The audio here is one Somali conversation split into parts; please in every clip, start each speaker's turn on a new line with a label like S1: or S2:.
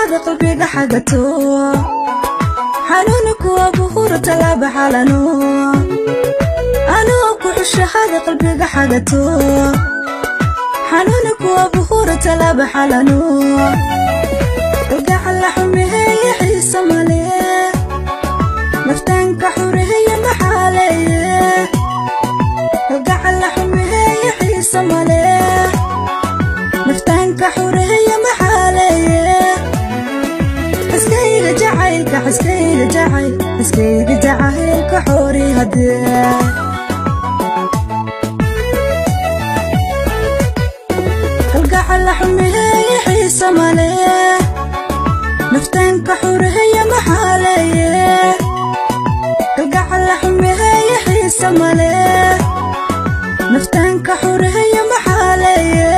S1: xushahada qalbiga xagato xanuunku waa buhur talaaba xalano anoo ku xushahada qalbiga xagato xanuunku waa buhur talaaba xalano kalgacal la xumeeye xiisa male naftaanka xureeye maxaaleeye kalgacal la xumeeye xiisa male naftaanka xureeye maxaaleeye xaskayga jacaylka xaskayga jacayl xaskayga jacaylka xori hadee kalgacal la xumeeye xiisa male naftaanka xureeye maxaaleeye kalgacal la xumeeye xiisa male naftaanka xureeye maxaaleeye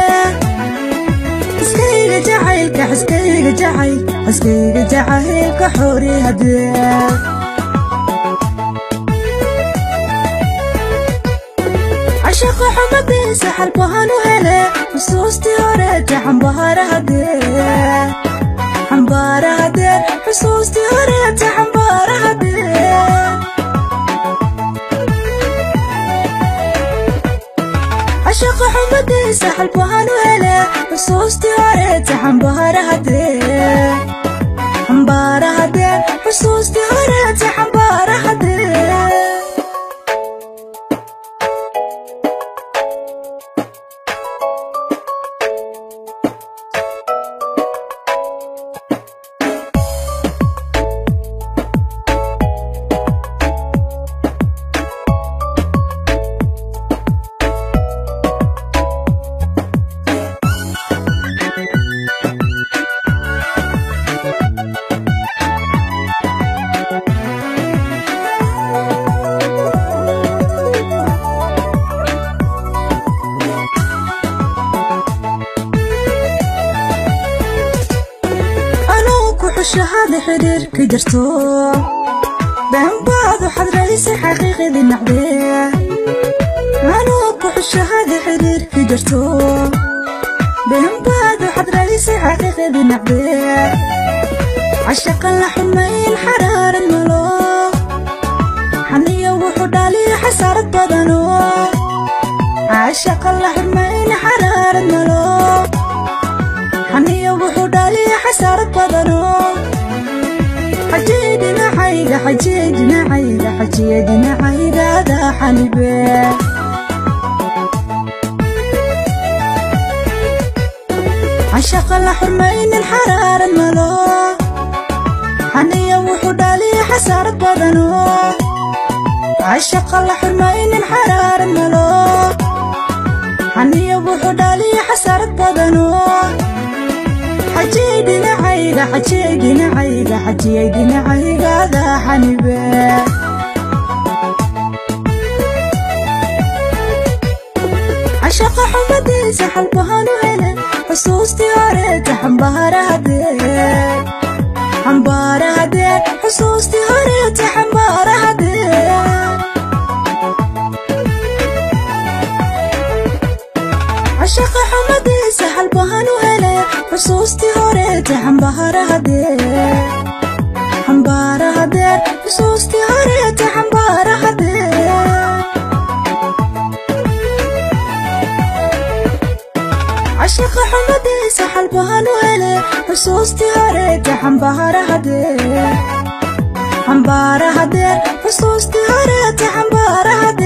S1: xaskayga jacaylka xaskayga jacayl xaskayga jacaylka xori hadee cashaqa xumadiisa xalbahan u hele xusuustii horeete xambaara hadee xambaara hadee xusuustii horeete xambaara hadee cashaqa xumadiisa xalbahan u hele xusuustii horeete xambaara hadee xambaara hadee xusuustii horeete xambaara hadee xushahada xiriirka jirto beenbaadu xadraysa xaqiiqadii nacdee anoo ku xushahada xiriirka jirto beenbaadu xadraysa xaqiiqadii nacdee cashaqa la xumayn xaraarad malo xaniyo wuxuu dhaliya xasaarad badano cashaqa la xumayn xaraarad malo xaniyo wuxuu dhaliya xasaarad badano xajiyey dhinacayga xajiyey dhinacayga xajiyey dhinacayga adaa xanibe cashaqa la xurmaynin xaraarad malo xaniyo wuxuu dhaliya xasaarad badano cashaqa la xurmaynin xaraarad malo xaniyo wuxuu dhaliya xasaarad badano xajiyey dhinacayga xajiyey dhinacayga xajiyey dhinacayga adaa xanibe cashaqa xumadiisa xalbahan u hele xusuustii horeete xambaara hadee xambaara hadee xusuustii horeete xambaara hadee cashaqa xumadiisa xalbahan u hele xusuustii horeete xambaara hadee xambaara hadee xusuustii horeete xambaara hadee cashaqa xumadiisa xalbahan u hele xusuustii horeete xambaara hadee xambaara hadee xusuustii horeete xambaara hadee.